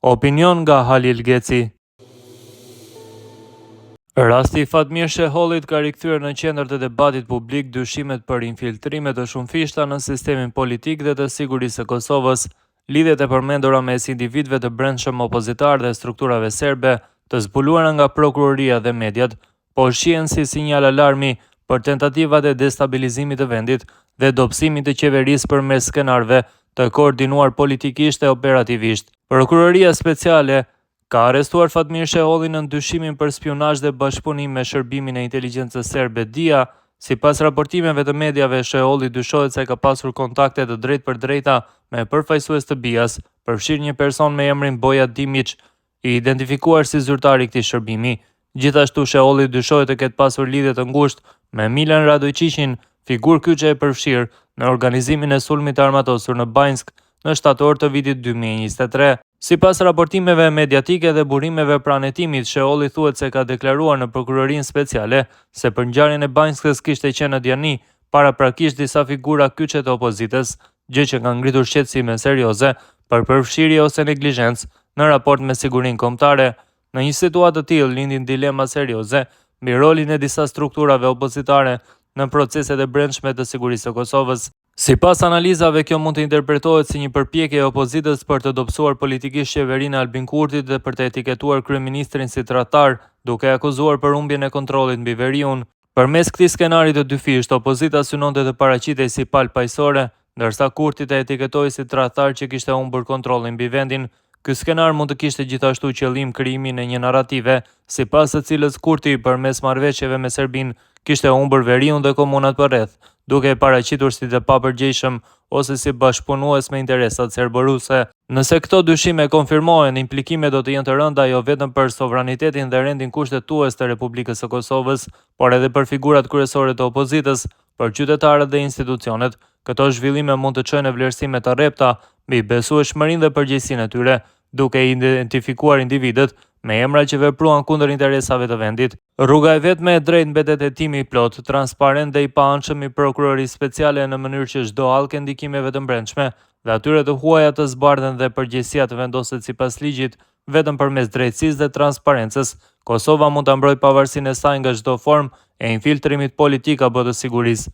Opinion nga Halil Geci. Rasti i Fatmir Shehollit ka rikthyer në qendër të debatit publik dyshimet për infiltrime të shumëfishta në sistemin politik dhe të sigurisë së Kosovës. Lidhjet e përmendura mes individëve të brendshëm opozitarë dhe strukturave serbe, të zbuluara nga prokuroria dhe mediat, po shihen si sinjal alarmi për tentativat e destabilizimit të vendit dhe dobësimit të qeverisë përmes skenarëve të koordinuar politikisht e operativisht. Prokuroria Speciale ka arrestuar Fatmir Shehollin nën dyshimin për spiunazh dhe bashkëpunim me shërbimin e inteligjencës serbe DIA. Sipas raportimeve të mediave, Sheholli dyshohet se ka pasur kontakte të drejtpërdrejta me përfaqësues të BIA-s, përfshirë një person me emrin Boja Dimiç, i identifikuar si zyrtar i këtij shërbimi. Gjithashtu, Sheholli dyshohet të ketë pasur lidhje të ngushtë me Milan Radoiçiqin, figurë kyçe e përfshirë në organizimin e sulmit të armatosur në Banjskë në shtator të vitit 2023. Sipas raportimeve mediatike dhe burimeve pranë hetimit, Sheholli thuhet se ka deklaruar në Prokurorinë Speciale se për ngjarjen e Banjskës kishte qenë në dijeni paraprakisht disa figura kyçe të opozitës, gjë që ka ngritur shqetësime serioze për përfshirje ose neglizhencë në raport me sigurinë kombëtare. Në një situatë të tillë lindin dilema serioze mbi rolin e disa strukturave opozitare në proceset e brendshme të sigurisë së Kosovës. Sipas analizave, kjo mund të interpretohet si një përpjekje e opozitës për të dobësuar politikisht qeverinë e Albin Kurtit dhe për të etiketuar kryeministrin si tradhtar, duke e akuzuar për humbjen e kontrollit mbi veriun. Përmes këtij skenari të dyfishtë, opozita synonte të paraqitej si palë paqësore, ndërsa Kurti të etiketohej si tradhtar që kishte humbur kontrollin mbi vendin. Ky skenar mund të kishte gjithashtu qëllim krijimin e një narrative, sipas së cilës Kurti, përmes marrëveshjeve me Serbinë, kishte humbur veriun dhe komunat përreth, duke e paraqitur si të papërgjegjshëm ose si bashkëpunues me interesat serbo-ruse. Nëse këto dyshime konfirmohen, implikimet do të jenë të rënda jo vetëm për sovranitetin dhe rendin kushtetues të Republikës së Kosovës, por edhe për figurat kryesore të opozitës, për qytetarët dhe institucionet. Këto zhvillime mund të çojnë në vlerësime të rrepta mbi besueshmërinë dhe përgjegjësinë e tyre, duke identifikuar individët me emra që vepruan kundër interesave të vendit. Rruga e vetme e drejtë mbetet hetimi i plotë, transparent dhe i paanshëm i Prokurorisë Speciale në mënyrë që çdo hallkë e ndikimeve të brendshme dhe atyre të huaja të zbardhen dhe përgjegjësia të vendoset sipas ligjit. Vetëm përmes drejtësisë dhe transparencës, Kosova mund ta mbrojë pavarësinë e saj nga çdo formë e infiltrimit politik apo të sigurisë.